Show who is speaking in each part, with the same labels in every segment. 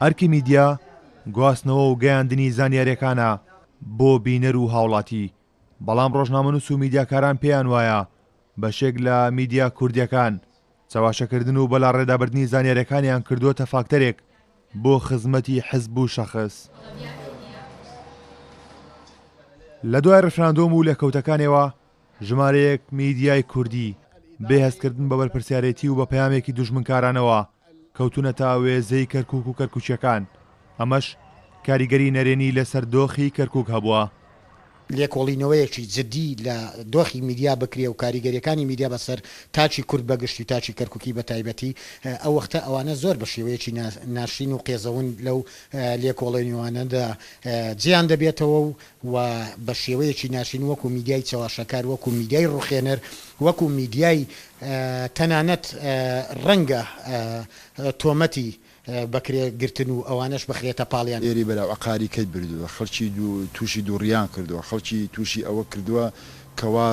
Speaker 1: ئەرکی میدیا گواستنەوە و گەیاندنی زانیارییەکانە بۆ بینەر و هاوڵاتی، بەڵام ڕۆژنامەنووس و میدیاکاران پێیان وایە بەشێک لە میدیا کوردییەکان چەواشەکردن و بەلاڕێدابردنی زانیارییەکانیان کردووەتە فاکتەرێک بۆ خزمەتی حزب و شەخس. لە دوای ڕیفراندۆم و لێکەوتەکانیەوە ژمارەیەک میدیای کوردی بێ هەستکردن بە بەرپرسیارێتی و بە پەیامێکی دوژمنکارانەوە کەوتوونەتە وێزەی کەرکوک و کەرکوکییەکان، ئەمەش کاریگەری نەرێنی لەسەر دۆخی کەرکوک هەبووە.
Speaker 2: لێکۆڵینەوەیەکی جدی لە دۆخی میدیا بکرێ و کاریگەریەکانی میدیا بەسەر تاکی کورد بە گشتی و تاکی کەرکوکی بە تایبەتی، ئەو وەختە ئەوانە زۆر بە شێوەیەکی ناشرین و قێزەون لەو لێکۆڵێنیوانەدا جێیان دەبێتەوە و و بە شێوەیەکی ناشرین وەکو میدیای چەواشەکار، وەکو میدیای ڕوخێنەر، وەکو میدیای تەنانەت ڕەنگە تۆمەتی بەکرێ گرتن و ئەوانەش بخرێتە پاڵیان.
Speaker 3: ئێرەی بەرەو عەقاری کەی بردووە، خەڵکی تووشی دووڕیان کردووە، خەڵکی تووشی ئەوە کردووە کەوا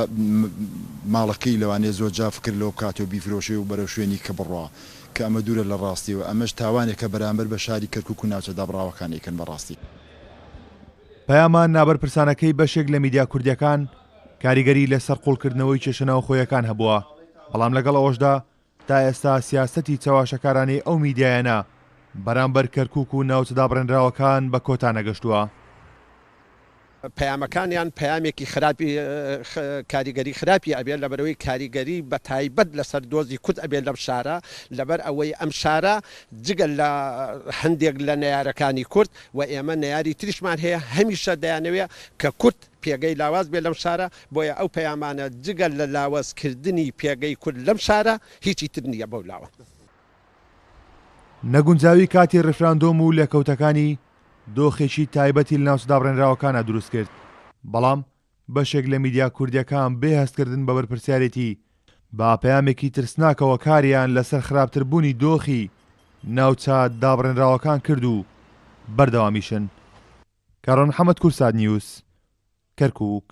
Speaker 3: ماڵەکەی لەوانەیە زۆر جار فکر لەوە بکاتەوە بیفرۆشێ و بەرەو شوێنی کە بڕوا، کە ئەمە دوورە لە ڕاستی و ئەمەش تاوانێکە بەرامبەر بە شاری کەرکوک و ناوچە دابڕاوەکان ئەیکەن بە ڕاستی.
Speaker 1: پەیامە نابەرپرسانەکەی بەشێک لە میدیا کوردییەکان کاریگەری لەسەر قوڵکردنەوەی کێشە ناوخۆیەکان هەبووە، بەڵام لەگەڵ ئەوەشدا تا ئێستا سیاسەتی چەواشەکارانەی ئەو میدیایانە بەرامبەر کەرکوک و ناوچە دابڕێنراوەکان بە کۆتا نەگەشتووە.
Speaker 4: پەیامەکانیان پەیامێکی خراپی کاریگەری خراپی ئەبێت لەبەرئەوەی کاریگەری بەتایبەت لەسەر دۆزی کورد ئەبێت لەم شارە لەبەر ئەوەی ئەم شارە جگە لە هەندێک لە نەیارەکانی کورد و ئێمە نەیاری تریشمان هەیە هەمیشە دەیانەوێت کە کورد پێگەی لاواز بێت لەم شارە بۆیە ئەو پەیامانە جگە لە لاوەز کردنی پێگەی کورد لەم شارە هیچی تر نییە بەو لاوە.
Speaker 1: نەگونجاوی کاتی ڕیفراندۆم و لێکەوتەکانی دۆخێکی تایبەتی لە ناوچە دابڕێنراوەکانا دروست کرد، بەڵام بەشێک لە میدیا کوردییەکان بێ هەستکردن بە بەرپرسیارێتی بە پەیامێکی ترسناکەوە کاریان لەسەر خراپتربوونی دۆخی ناوچە دابڕێنراوەکان کرد و بەردەوامیشن. کاروان محەمەد، کوردسات نیوز، کەرکوک.